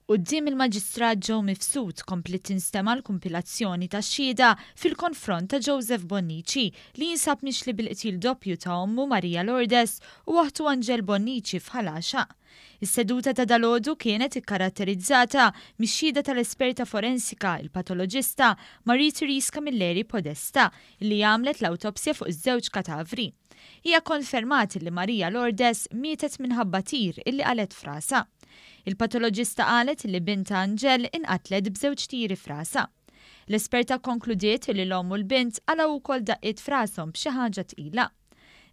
Quddiem il-Maġistrat Joe Mifsud kompliet tinstema' l-kumpilazzjoni tax-xhieda fil-konfront ta' Joseph Bonnici li jinsab mixli bil-qtil doppju ta' ommu Maria Lourdes u oħtu Angele Bonnici f'Ħal Għaxaq. Is-seduta ta' dalgħodu kienet ikkaratterizzata mix-xhieda tal-esperta forensika, il-patoloġista Marie Therese Camilleri Podesta, li għamlet l-awtopsja fuq iż-żewġ katavri. Hija kkonfermat li Maria Lourdes mietet minħabba tir illi qalgħet f'rasha. Il-patoloġista qalet li bintha Angele inqatlet b'żewġ tiri f'rasha. L-esperta kkonkludiet li l-omm u l-bint qalgħu wkoll daqqiet f'rashom b'xi ħaġa tqila.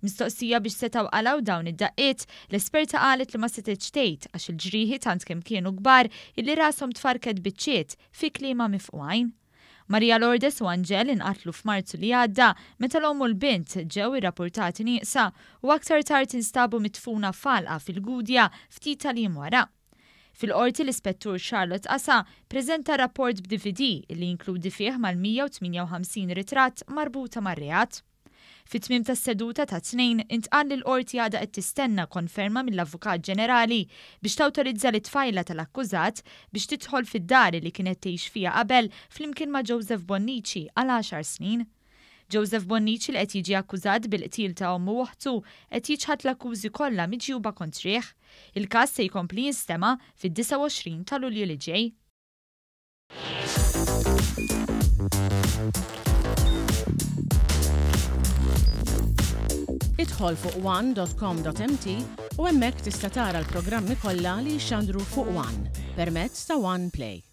Mistoqsija biex setgħu qalgħu dawn id-daqqiet, l-esperta qalet li ma setgħetx tgħid għax il-ġrieħi tant kemm kienu kbar illi rashom tfarrket biċċiet, fi kliemha mifqugħin. Maria Lourdes u Angele inqatlu f'Marzu li għadda meta l-omm u l-bint ġew irrapurtati nieqsa u aktar tard instabu midfuna f'għalqa fil-Gudja ftit tal-jiem wara. Fil-Qorti l-Ispettur Charlotte Asa preżenta rapport b'DVD li jinkludi fih mal-158 ritratt marbuta mar-reat. Fit-tmiem tas-seduta tat-Tnejn, intqal li l-Qorti għadha qed tistenna konferma mill-Avukat Ġenerali biex tawtorizza lit-tfajla tal-akkużat biex tidħol fid-dar li kienet tgħix fiha qabel flimkien ma' Joseph Bonnici għal għaxar snin. Joseph Bonnici li qed jiġi akkużat bil-qtil ta' ommu u oħtu qed jiċħad l-akkużi kollha miġjuba kontrih. Il-każ se jkompli jinstema' fid-29 ta' Lulju li ġej. Idħol fuq one.com.mt u hemmhekk tista' tara l-programmi kollha li jixxandru fuq One permezz ta' One Play.